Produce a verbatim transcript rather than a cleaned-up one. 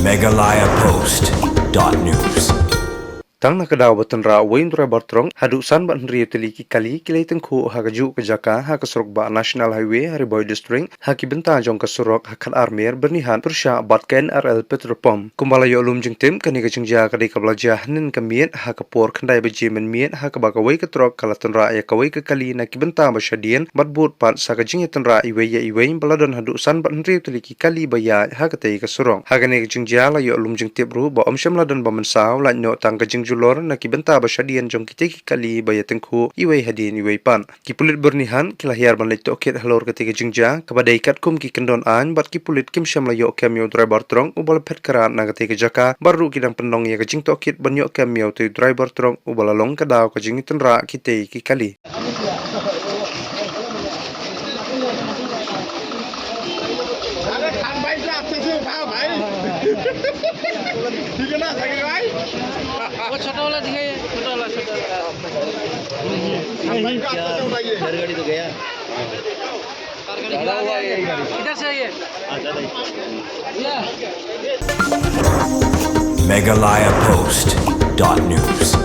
Meghalaya Post dot news. Tang na ka daw ba tynrah uwei u driver truck haduh san bad hynriew tylli ki kali ki la ïatyngkhuh ha kajuh ka jaka ha ka surok bah National Highway ha Ri Bhoi District, ha ki bynta jong ka surok ha Khatar Mer, Byrnihat, pyrshah bad ka N R L petrol pump. Kumba la ïoh lum jingtip, kane ka jingjia ka dei kaba la jia hynnin ka miet ha ka por khyndai baje mynmiet, ha kaba kawei ka truck ka la tynrah ïa kawei ka kali na ki bynta ba shadien, bad bud pat sa ka jingïatynrah iwei ïa iwei ba la don haduh san bad hynriew tylli ki kali ba ïaid ha katei ka surok. Ha kane ka jingjia la ïoh lum jingtip ruh ba ym shym la don ba mynsaw, lait noh tang ka jingjulor na ki bynta ba shadien jong kitei ki kali ba ïatyngkhuh iwei hadien iwei pat. Ki pulit Byrnihat ki la hiar ban leit tohkit halor katei ka jingjia, kaba dei katkum ki kyndon aiñ, bad ki pulit kim shym la ïoh kem ïa u driver truck uba la phet krat na katei ka jaka, bad ruh ki dang pynlong ïa ka jingtohkit ban ïoh kem ïa utei u driver truck uba la long ka daw ka jingïatynrah kitei ki kali. अरे खान भाई तो आपसे से उठाओ भाई। ठीक है ना साकिब भाई? वो छोटा वाला दिखाइए, छोटा वाला, छोटा वाला। खान भाई को आपसे से उठाइए। गाड़ी तो गया। इधर से आइए। Meghalaya Post dot news.